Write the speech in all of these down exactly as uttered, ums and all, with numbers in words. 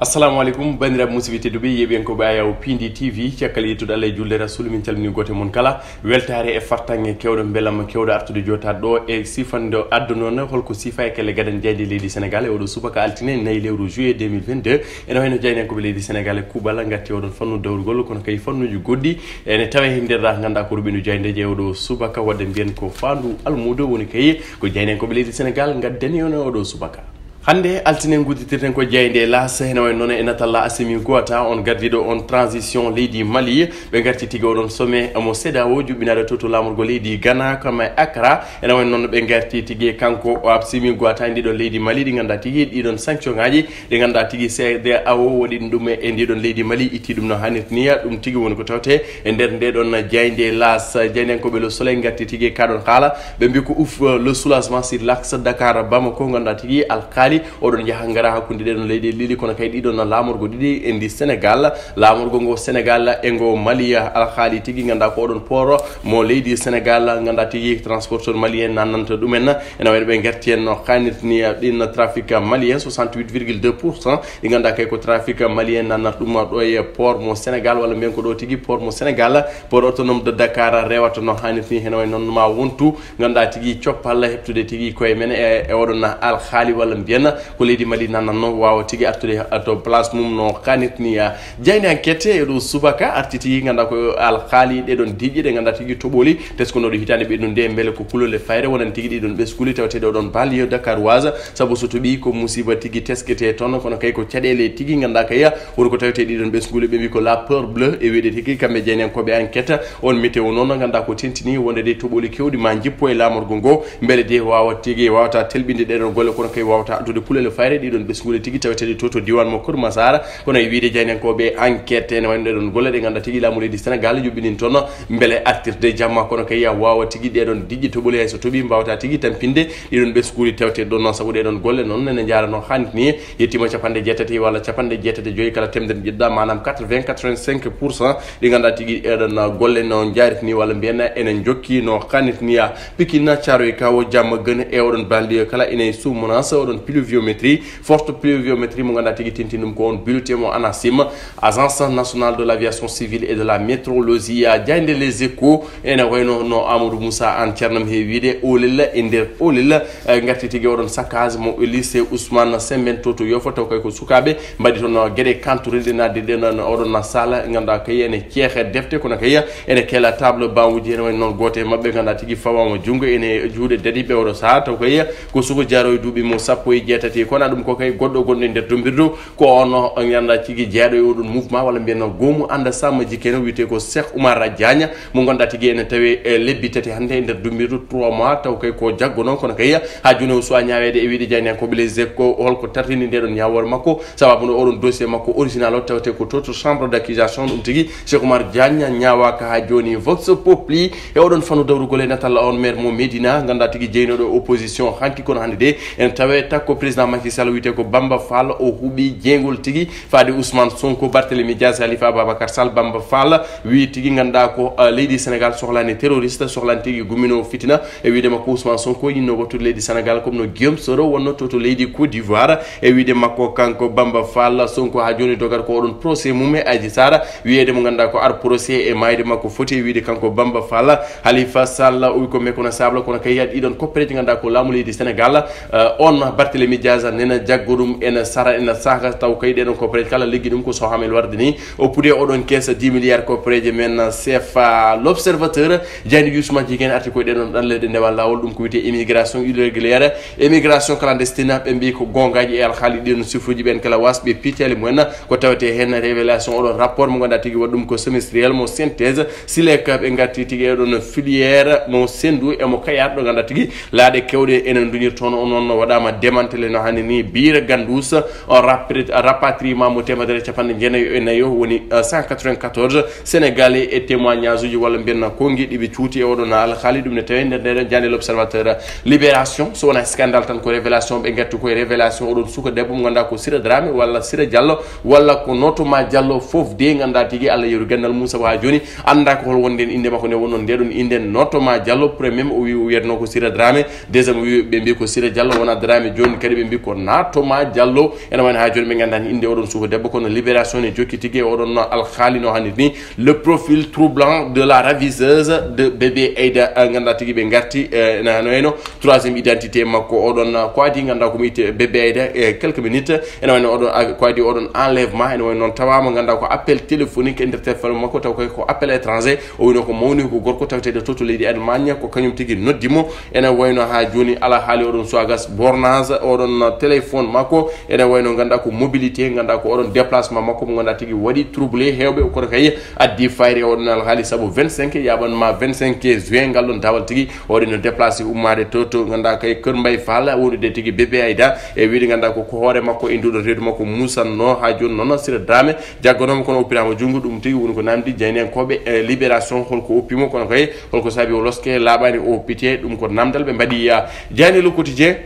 Assalamu aleykum, banndiraaɓe musidɓe tedduɓe, yeeɓiyankooɓe Ayaw P D T V, caggal yettude Allah e julde Rasulu, min calmini gooto e mon kala. Weltaare e fartaŋŋe keewɗo, mbelamma keewɗo artude jootaade ɗo e sifande adda noon holko sifa e kelle gadan jayde leydi Sénégal e oɗo subaka altine nayi lewru juillet deux mille vingt-deux. Ene wayno jaynankooɓe leydi Sénégal e kuuɓal ngatti oɗon fannu dawrugol, kono kay fannuuji goɗɗi ene tawe e nder, nganndaa ko rubinu jayndeeje e oɗo subaka, wadde mbiyen ko faandu almuudo woni kay ko jaynankooɓe leydi Sénégal ngaddani on e oɗo subaka. Hannde altine, ngudditirten ko jaaynde L'As, ene wayi noon e natalla Assimi Goïta, on gardiiɗo on transition leydi Mali. Ɓe ngarti tigi oɗon sommet mo CEDEAO, juɓɓinaaɗo to, to laamorgo leydi Ghana, kama e Accra. Ene wayi noon ɓe ngarti tigi kanko o Assimi Goïta e ndiɗon leydi Mali, ɗi nganndaa tigi ɗiɗon sanction ŋaaji, ɗi nganndaa tigi CEDEAO waɗi ɗum e ndiɗon leydi Mali, itti ɗum no haanirta ni. Ɗum tigi woni ko tawte e nder nde ɗon jaaynde L'As. Jaayndiyankooɓe Le Soleil ngarti tigi e ka ɗon haala, ɓe mbi ko ouf, le soulagement sur l'axe Dakar Bamako, nganndaa tigi alhaali oɗon yaha ngara hakkunde ɗeɗon leyɗe ɗiɗi, kono kay ɗiɗon laamorgo ɗiɗi e ndi Sénégal, laamorgo ngo Sénégal e ngo Mali, alhaali tigi nganndaa ko oɗon port mo leydi Sénégal, nganndaa tigi transporteur malien nannanta ɗumen. Ene wayno ɓe ngarti en no haanirta ni, ɗin trafic malien, soixante-huit virgule deux pour cent ɗi nganndaa kay ko trafic malien nannata ɗum ɗo e port mo Sénégal, walla mbiyen ko ɗo tigi port mo Sénégal, port autonome de Dakar rewata no haanirta ni. Ene wayi noon ma wontu nganndaa tigi coppal heɓtude tigi koye men e, e oɗon alhaali, walla mbiyen ko leydi Mali nannanno waawa tigi artude to place mum no haanirta ni. Jaaynde Enquête e ɗo subaka arti tigi nganndaa ko alhaali ɗeɗon diƴƴe ɗe nganndaa tigi toɓoli teskonooɗo hitaande ɓennude, mbele ko kulol e fayre wonani tigi ɗiɗon ɓesnguuli tawateeɗi oɗon banlieue dakaroise, sabu so toɓi ko musiba tigi teskete toon, kono kay ko caɗeele tigi nganndaa kay woni ko tawetee ɗiɗon ɓesnguuli. Ɓe mbi ko la peur bleue e wiyde tigi kamɓe jaayndiyankooɓe Enquête. On météo noon nganndaa ko tentini wonde de toɓoli kewɗi ma njippo e laamorgo ngo, mbele de waawa tigi, waawata telɓinde ɗeɗon golle, kono kay waawata addude kulol e fayre ɗiɗon ɓesnguuli tigi taweteeɗi to, to diiwaan mo Kër Massar. Kono e wiyde jaayndiyankooɓe Enquête, ene wayno ɗeɗon golle ɗe nganndaa tigi laamu leydi Sénégal yuɓɓinin toon mbele artirde jamma, kono kay waawa tigi ɗeɗon diƴƴe toɓoli hay so toɓi mbaawata tigi tampinde ɗiɗon ɓesnguuli taweteeɗi ɗon noon, sabu ɗeɗon golle noon ene njaara no haanirta ni. Yettiima capanɗe jeetati walla capanɗe jeetati e joyi kala teemedere njiɗɗa, maanaam quatre-vingts, quatre-vingt-cinq pour cent ɗi nganndaa tigi ɗeɗon golle no njaaritni, walla mbiyen ene njokki no haanirta ni. Pikine, Thiaroye Kao, Diamaguène e oɗon banlieue kala ene sous menace, oɗon pluviométrie, forte pluviométrie mo nganndaa tigi tintin ɗum ko on bulletin mo ANACIM, Agence Nationale de l'Aviation Civile et de la Météorologie. Jaaynde Les Échos ene wayno no Amadou Moussa Anne Thiarnam heewi wiyde Oolel e nder Oolel, eh, ngarti tigi oɗon saccage mo lycée Ousmane Sembène to, to Yoff, taw kay ko sukaaɓe mbaɗi toon geɗe kantoriɗe naatde ɗen oɗon saala, nganndaa kay ene ceehe defte, kono kay ene keela table banc uji. Ene wayi noon gooto e maɓɓe nganndaa tigi fawaama junngo ene juuɗe dadiiɓe oɗo sahaa, taw kay ko suko jaaroy duuɓi mo sappo e jeetati. Kono ɗum ko kay goɗɗo gonɗo e nder dumbirdu, ko on nganndaa tigi jeeɗo e oɗon mouvement, walla mbiyen goomu Annda Samba Jikeno, wiyetee ko Cheikh Oumar Diagne, mo nganndaa tigi ene tawi e lebbi tati hannde e nder dumbirdu trois mois, taw kay ko jaggo noon, kono kay haa jooni o suwaa ñaaweede. E wiyde jaayndiyankooɓe Les Échos, holko tartini nde ɗon ñaawoore makko? Sababu no oɗon dossier makko original o tawetee ko to, to chambre d'accusation. Ɗum tigi Cheikh Oumar Diagne ñaawaaka haa jooni. Vox Populi e oɗon fannu dawrugol e natalla on maire mo Médina, nganndaa tigi jeynooɗo opposition hanki, kono hannde de ene tawe takko président Macky Sall, wiyetee ko Bamba Fall, o huɓi jeyngol tigi faade Ousmane Sonko, Barthélémy Dias, Khalifa Ababacar Sall. Bamba Fall wi tigi nganndaa ko, eh, leydi Sénégal sohlaani terroriste, sohlaani tigi gumino fitina. E wiyde makko Ousmane Sonko yinno wattude leydi Sénégal comme no Guillaume Soro wonno to, to leydi Côte d'Ivoire. E wiyde makko kanko Bamba Fall, Sonko haa jooni dogat ko oɗon procès mum e Adji Sarr, wiyeede mo nganndaa ko ar procès e maayde makko foti. E wiyde kanko Bamba Fall, Khalifa Sall o wi ko méconnaissable, kono kay ɗiɗon koppereeji nganndaa ko laamu leydi Sénégal, eh, on Barthélémy Dias nena jaggo ɗum ena sara ena saaha, taw kay ɗeɗon koppereeji kala liggi ɗum ko Soham El Wardini. O pude oɗon keesa dix milliards koppereeje men C F A. L'Observateur, jayndi Youssouma Jigéen arti koye ɗeɗon ɗanle ɗe ndewa laawol, ɗum ko wiyetee immigration irrégulière, immigration clandestine. Ɓe mbi ko goongaaji e alhaali ɗin sifuuji ɓen kala wasɓe piiteele mumen. Ko tawetee heen révélation oɗon rapport mo nganndaa tigi waɗi ɗum ko semestriel mo synthèse. Silek ɓe ngarti tigi e ɗon filière mo Sendou e mo Kayar, ɗo nganndaa tigi laaɗe kewɗe ene nduñir toon. O noon waɗaama démantelé no haani ni. Biire Gandous, o rapri-, rapatriement mo teemedere e capanɗe jeenayi e nayo woni, eh, cent quatre-vingt-quatorze Sénégalais e témoignage uji walla mbiyen konngi ɗi ɓe cuuti e oɗon alhaali. Ɗum ne tawi nder ndeɗon jaaynde L'Observateur. Libération, so wonaa scandale tan ko révélation, ɓe ngarti koye révélation oɗon suka debbo mo nganndaa ko Sira Dramé walla Sira Diallo walla ko Notoma Diallo, fof de nganndaa tigi Allah yeru ganndal mum, sabu haa jooni anndaa ko hol wonde innde makko nde wonno ndeɗon innde Notoma Diallo. Premier o wi o wiyatnoo ko Sira Dramé, deuxième o wi ɓe mbi ko Sira Diallo wonaa Dramé. Jooni Kadi ɓe mbi ko Natoma Diallo, ene wayno haa jooni ɓe nganndaani innde oɗon suka debbo, kono Libération ne jokki tigi e oɗon alhaali no hannirta ni. Le profil troublant de la ravisseuse de bébé Aïda, eh, nganndaa tigi ɓe ngarti, eh, ene wayno troisième identité makko oɗon, eh, ko adii nganndaa ko mi itte bébé Aïda e quelques minutes, ene wayno oɗon, ah, ko adii oɗon enlèvement, ene wayno noon tawaama nganndaa ko appel téléphonique e nder téléphone makko, taw kay ko appel étranger, o wino ko mawni ko gorko taweteeɗo to to leydi Allemagne, ko kañum tigi noddi mo. Ene wayno haa jooni alaa haali oɗon Soagas bornage, oɗon téléphone makko, ene wayno nganndaa ko mobilité, nganndaa ko oɗon déplacement makko mo nganndaa tigi waɗi troublé heewɓe, kono kay addi fayre oɗon alhaali, sabu vingt-cinq yaaɓan ma vingt-cinq juin ngal ɗon dawal tigi, oɗon no déplacé ummaade to, to nganndaa kay Kër Mbaye Fall, wondude tigi bébé Aïda, e wiide nganndaa ko, ko hoore makko e nduɗo reedu makko musanno. Haa jooni noon Sira Dramé, jagganoomo kono oppiraama junngo, ɗum tigi woni ko namdi jayniyankooɓe e Libération, holko oppi mo, kono kay holko saabi o loske laaɓaani o oppite, ɗum ko namdal ɓe mbaɗi, ah, jayni Le Quotidien.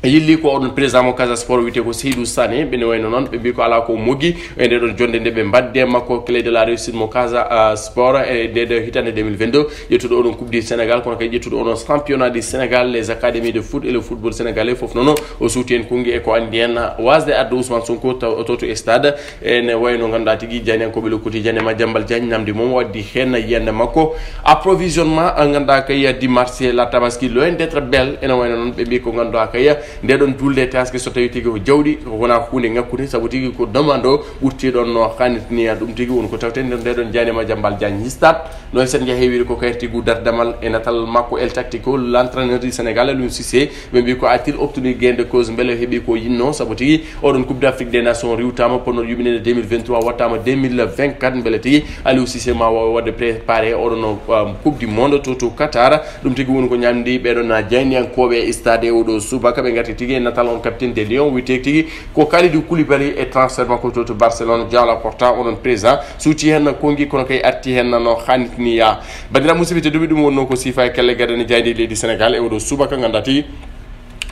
Yilli ko oɗon président mo Casa Sport wiyetee ko Seydou Sané, ɓe ne wayno noon, ɓe mbi ko alaa ko moggi e nde ɗon jonnde nde ɓe mbaɗde makko clé de la réussite mo Casa, ah, Sport e nde ɗo hitande deux mille vingt-deux, ƴettuɗo oɗon Coupe du Sénégal, kono kadi ƴettuɗo oɗon championnat du Sénégal, les académies de foot et le football sénégalais, fof noon o suuti heen konngi e ko anndi heen wasde adde Ousmane Sonko taw to to stade. Ene wayno ngannduɗaa tigi jayniyankooɓe Le Quotidien e Madiambal Diagne namdi mum o addi heen yiyannde makko. Approvisionnement, a ngannduɗaa kay, du marché la Tabaski loin d'être belle. Ene wayno noon ɓe mbi ko ngannduɗaa kay, nde ɗon julde taske so tawi tigi ko jawɗi, ko wona huunde ŋakkude, sabu tigi ko demande o ɓurti ɗon no hannirta ni. Ɗum tigi woni ko tawten nder nde ɗon jayni Madiambal Diagne histat. Noon sen njahi wiide ko kay tigu dardamal e natal makko El Tactico, l'entraîneur du Sénégal, Aliou Cissé, ɓe mbi ko a-t-il obtenu gain de cause, mbele o heɓi ko yinno, sabu tigi oɗon Coupe d'Afrique des Nations riwtama, ponnoɗo yuɓinede deux mille vingt-trois wattama deux mille vingt-quatre, mbele tigi Aliou Cissé ma waw wadde préparé oɗon, um, Coupe du Monde to to Qatar. Ɗum tigi woni ko ñamdi ɓeɗon jayniyankoɓe e stade e oɗo subaka, ɓe garti tigi e natal on capitaine des Lions wiyete tigi ko Kalidou Koulibaly e transfert makko to to Barcelone. Jean Laporta oɗon président suuti hen konngi, kono kay arti hen no hannirta ni ya. Bandiraɓe musidɓe tedduɓe, ɗum wonno ko siifa e kelle gadane jaydi leydi Sénégal e oɗo subaka, ngannduɗaa tigi,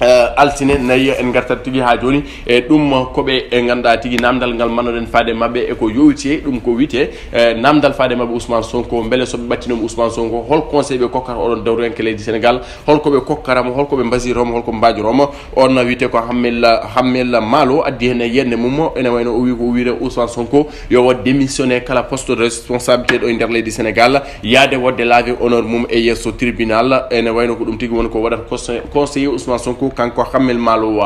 eh, altine nayi en ngartat tigi haa jooni. E ɗum ko ɓe, e ngannduɗaa tigi namdal ngal mannoɗen faade maɓɓe e ko yowiti, ɗum ko wiyete, eh, namdal faade maɓɓe Ousmane Sonko, mbele so ɓe ɓattinoma Ousmane Sonko, hol conseil ɓe kokkata oɗon dawriyanke leydi Sénégal, holko ɓe kokkata mo, holko ɓe mbasiyata mo, holko ɓe mbaajoroo mo? On wiyete ko Hammel, Hammel Malo addi heen e yiyannde mum, ene wayno o wi ko o wiyata Ousmane Sonko yo waɗ démissionné kala poste de responsabilité ɗo e nder leydi Sénégal, yaade waɗde laver honneur mum e yeeso tribunal. Ene wayno ko ɗum tigi woni ko waɗata conse-, conseiller Ousmane Sonko, kanko Hammel Malo.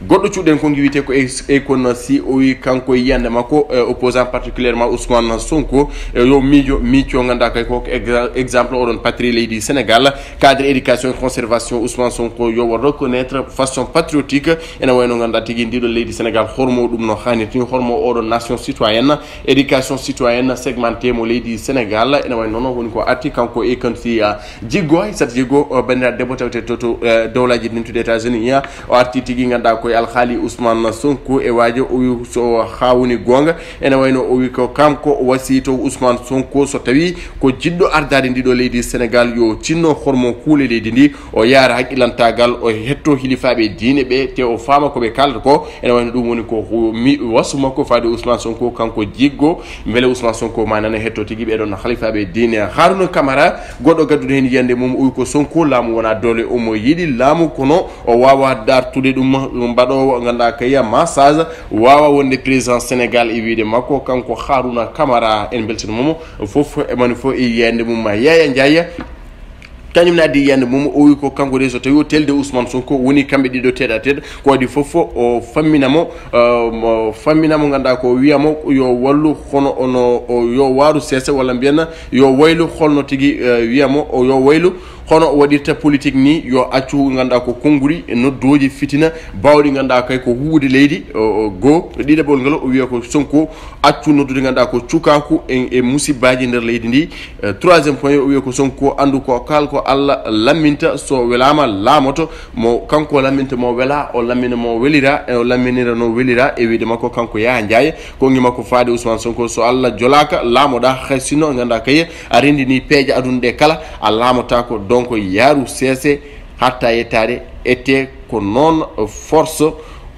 Goɗɗo cuɗen konngi wiyete ko Ey-, Akon Sy, o wi kanko e yiyannde makko, eh, opposant particulièrement Ousmane Sonko, eh, yo miijo, miijo ngannduɗaa kay ko exa-, exemple oɗon patrie leydi Sénégal, cadre éducation et conservation Ousmane Sonko yo waɗ reconnaître façon patriotique. Ene wayno ngannduɗaa tigi ndiɗo leydi Sénégal hormo ɗum no hannirta ni, hormo oɗo nation citoyenne, éducation citoyenne segmenté mo leydi Sénégal. Ene wayno noon woni ko arti kanko Akon Sy, ah, Jiggo, Aissata Jiggo, o banndiraaɗo debbo tawte to, to, eh, dowlaaji dentuɗi États-Unis, ya, o arti tigi ngannduɗaa koye alhaali Ousmane Sonko e waajo, o wi so haa woni goonga. Ene wayno o wi ko kanko wasiito Ousmane Sonko, so tawi ko jiɗɗo ardaade ndiɗo leydi Sénégal, yo tinno hormo kuule leydi ndi, o yaara haqqilantaagal, o hetto hilifaaɓe diine ɓe, te o faama ko ɓe kaalata ko. Ene wayno ɗum woni ko hu-, mi-, wasu makko faade Ousmane Sonko, kanko Jiggo, mbele Ousmane Sonko ma nana hetto tigi ɓeɗon halifaaɓe diine. Harouna Camara, goɗɗo gadduɗo heen yiyannde mum, o wi ko Sonko laamu wona doole, omo yiɗi laamu, kono o waawa dartude ɗum, mbaɗoowo ngannduɗaa kay massage, waawa wonde président Sénégal e wiyde makko, kanko Harouna Camara. En mbeltinooma mo fof e moni fof e yiyannde mum. Yaya Ndiaye, kañum ne addi yiyannde mum, o wi ko kanko de so tawi o telde Ousmane Sonko, woni kamɓe ɗiɗo tête à tête, ko adii fof o fammina mo, eh, mo fammina mo, ngannduɗaa ko wiya mo yo wallu, hono ono o yo waaru seese, walla mbiyen yo waylu, holno tigi, eh, wiya mo o yo waylu, hono o waɗirta politique ni, yo accu ngannduɗaa ko konnguri e noddooji fitina baawɗi ngannduɗaa kay ko huuwude leydi. O, o, goo, ɗiɗaɓol ngal o wiya ko Sonko accu noddude ngannduɗaa ko cukaaku e, e musibbaaji nder leydi ndi. Eh, troisième point, o wiya ko Sonko anndu ko kala ko Allah lamminta, so welaama laamoto mo, kanko lamminta mo wela, o lammina mo welira, e o lamminira no welira e wiyde makko kanko Yaya Ndiaye. Konngi makko faade Ousmane Sonko, so Allah jolaaka laamoɗaa, hay sinno ngannduɗaa kay a renndini peeje aduna ɗe kala, a laamotaako. Donc yaaru seese hatta yettaade ete ko noon force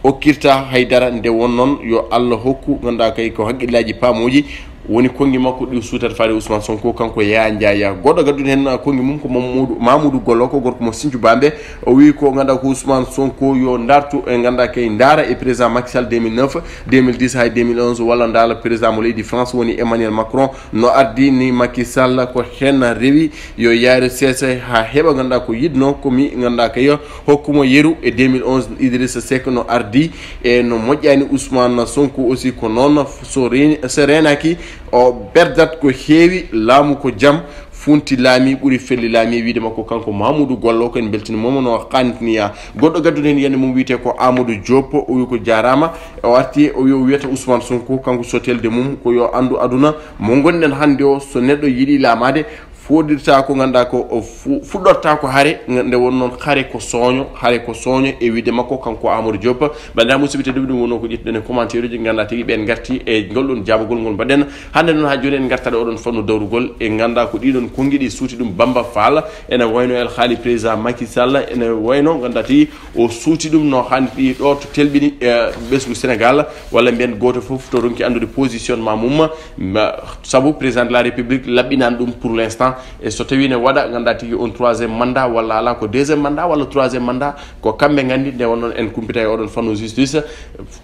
okkirta haydara. Nde won noon yo Allah hokku ngannduɗaa kay ko haqqillaaji paamooji Woni konngi makko ɗi suutata faade Ousmane Sonko, kanko Yaya Ndiaye. Goɗɗo gadduɗo heen konngi mum ko Mamadou, Mamoudou Gollo, ko gorko mo Sinthiou Bambey. O wii ko ngannduɗaa ko Ousmane Sonko yo ndartu e ngannduɗaa kay ndaara e président Macky Sall deux mille neuf, deux mille dix hay deux mille onze, walla ndaara président mo leydi France woni Emmanuel Macron no ardi ni Macky Sall ko heen rewi yo yaaru seese haa heɓa ngannduɗaa ko yiɗno ko mi ngannduɗaa kay hokkumo yeru e deux mille onze. Idrissa Seck no ardi e no moƴƴani Ousmane Sonko aussi ko noon so reeni, so reenaki o perdat ko heewi, laamu ko jam, funti laami ɓuri felli laami. Wiide makko kanko Mamoudou Gollo ko en mbeltini momo no xaanitiniya. Goɗɗo gadduɗo heen yiyannde mum wiyetee ko Amadou Diop, o wi ko jaaraama, o arti o wi o wiyata Ousmane Sonko kanko so telde mum ko yo anndu aduna mo ngonɗen hannde o, so neɗɗo yiɗi laamaade fooɗirta ko ngannduɗaa ko o fu-, fuɗɗorta ko hare, nde won noon hare ko sooño, hare ko sooño e wiide makko kanko Amadou Diop. Banndiraaɓe musidɓe tedduɓe, ɗum wonno ko ƴettuɗen e commentaire uji ngannduɗaa tigi ɓeen ngarti e ngol ɗon jaabagol ngol mbaɗɗen. Hannde noon haa jooni en ngartat e oɗon fannu dawrugol e ngannduɗaa ko ɗiɗon konngi ɗi suuti ɗum Bamba Fall, ene wayno El Khali président Macky Sall, ene wayno ngannduɗaa tigi o suuti ɗum no hannde ɗo to telɓini, eh, ɓesngu Sénégal, walla mbiyen gooto fof to ronki anndude positionnement mum, ma, sabu président de la République laɓɓinaani ɗum pour l'instant. E so tawii ne waɗa, ngannduɗaa tigi on troisième mandat walla alaa, ko deuxième mandat walla troisième mandat, ko kamɓe nganndi. Nde wonnoon en kumpita e oɗon fannu justice,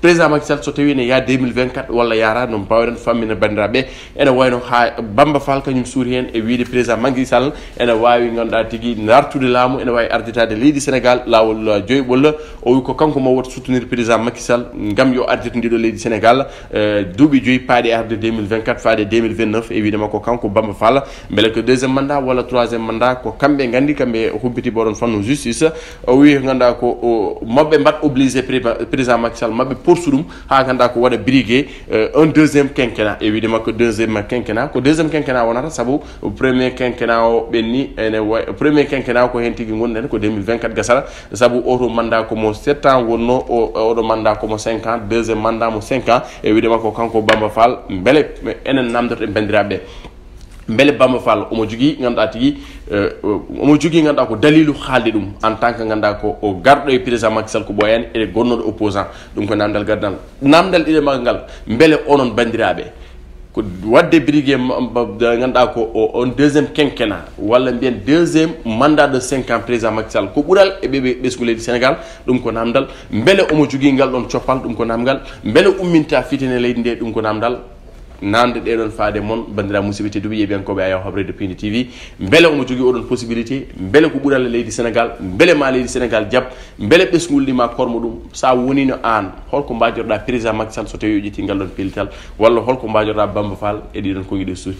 président Macky Sall so tawii ne yaa deux mille vingt-quatre walla yaara, no mbaawɗen fammina banndiraaɓe. Ene wayno haa Bamba Fall kañum suuri heen e wiide président Macky Sall ene waawi ngannduɗaa tigi ndartude laamu, ene waawi arditaade leydi Sénégal laawol, uh, joyɓol. O wi ko kanko mo wota soutenir président Macky Sall ngam yo ardit ndiɗo leydi Sénégal, eh, duuɓi joyi paaɗi arde deux mille vingt-quatre faade deux mille vingt-neuf. E wiide makko kanko Bamba Fall, mbele ko deuxième mandat walla troisième mandat, ko kamɓe nganndi, kamɓe humpitiiɓe oɗon fannu justice. O wi ngannduɗaa ko o, maɓɓe mbaɗ obligé pré-, président Macky Sall, maɓɓe porsu ɗum haa ngannduɗaa ko waɗa briguer, euh, un deuxième quinquennat. E wiide makko deuxième quinquennat, ko deuxième quinquennat wonata, sabu premier quinquennat o ɓenni, ene wa-, premier quinquennat ko heen tigi ngonɗen, ko deux mille vingt-quatre gasata, sabu oto mandat ko mo sept ans wonno, o, oɗo mandat ko mo cinq ans, deuxième mandat mo cinq ans. E wiide makko kanko Bamba Fall, mbele enen namdoto e banndiraaɓe ɓe. Mbele Bamba Fall omo jogii, ngannduɗaa tigi, eh, omo jogii, ngannduɗaa ko daliilu haalde ɗum en tant que, ngannduɗaa ko o garɗo e président Macky Sall ko ɓooyaani e gonnooɗo opposant. Ɗum ko namdal gaddal. Namdal ɗiɗo makko ngal, mbele onon banndiraaɓe, ko waɗde briguer ma-, ma-, ngannduɗaa ko o, on deuxième quinquennat, walla mbiyen deuxième mandat de cinq ans président Macky Sall, ko ɓural e ɓe, ɓe ɓesngu leydi Sénégal, ɗum ko namdal. Mbele omo jogii ngal ɗon coppal, ɗum ko namdal. Mbele umminta fitine leydi nde, ɗum ko namdal. Namde ɗeɗon faade mon, banndiraaɓe musidɓe tedduɓe yeeɓiyankooɓe Ayaw Habrayde Pindi T V, mbele omo jogii oɗon possibilité, mbele ko ɓural e leydi Sénégal, mbele ma leydi Sénégal jaɓ, mbele ɓesngol ni ma kormo ɗum, so a woniino aan, holko mbaajotoɗaa président Macky Sall so tawii o ƴettii ngal ɗon pellital, walla holko mbaajotoɗaa Bamba Fall e ɗiɗon konngi ɗi suuti?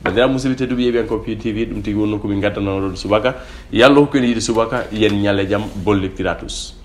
Banndiraaɓe musidɓe tedduɓe yeeɓiyankooɓe Pindi T V, ɗum tigi wonnoo ko min ngaddanoo oɗon subaka. Yo Allah hokku en yiide subaka, yen ñalle jam, bonne lecture à tous.